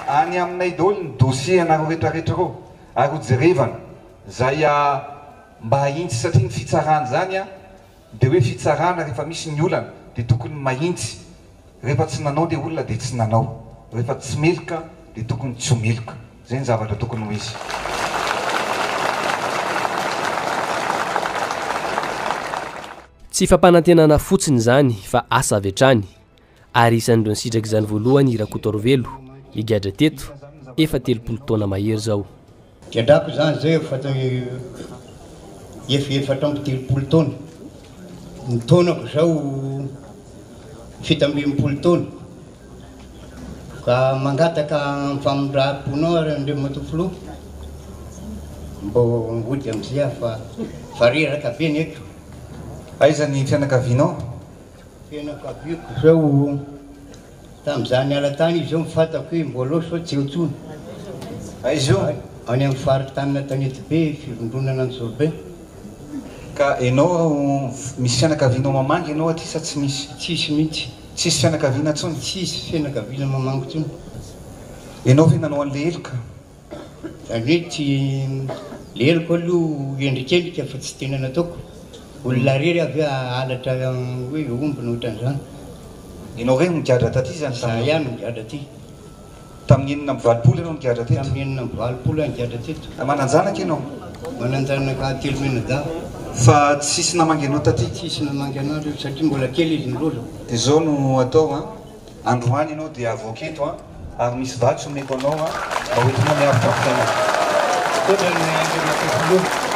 Any aminay daholo ny dossier anareo rehetra rehetra ireo ary ho jerevana zay mba hahintsy satria ny fitsarana izany dia hoe fitsarana rehefa misy ny olana dia tokony mahintsy rehefa tsy nanao le olona dia tsy nanao rehefa tsy meloka dia tokony tsy ho meloka zay ny zavatra tokony ho izy. Tsy fampanantenana fotsiny izany fa asa avy hatrany ary isan'ireo nisitraka izany voalohany i Rakotoarivelo, nigadra teto efa 30 taona mahery izao. Gadrako izany izao efa efa 34 taona, ny taonako izao 67 taona, ka mangataka famindram-ponao ary Andriamatoa Filoha mbô hody amizay aho fa fa reraka be ny eto. Aiza ny fianakavianao? Fianakaviako izao tamin'izaho niala tany izy izao no fantako hoe mbola ao sao tsy eo intsony. Aiza io? Any amin'ny faritanin'Antanetibe, fivondronana Antsorobe. Ka ianao misy fianakavianao mamangy ianao aty sa tsy misy? Tsisy mihitsy. Tsisy fianakaviana intsony? Tsisy fianakaviana mamangy intsony. Ianao ve nanao an'ilay heloka? Izany hoe tsy le heloka aloha endrikendrika fa tsy tena nataoko. Olona irery aho ve halatra hoe omby na ohatran'izany. Ianao irery no nigadra taty izany tamin'io? Izaho ihany no nigadra aty. Tamin'ny 86 ianao nigadra teto? Tamin'ny 86 aho nigadra teto. Manan-janaka ianao? Manan-janaka telo mianadahy. Fa tsisy namangy anao taty? Tsisy namangy anah reo satria mbola kely izy no loza. Dia izao no atao an, androany ianao dia avoaka eto an, ary misy vatsy omeko anao an, mba hoentinao miavotra ny fiainana. Misaotra ny Andriamatoa Filoha.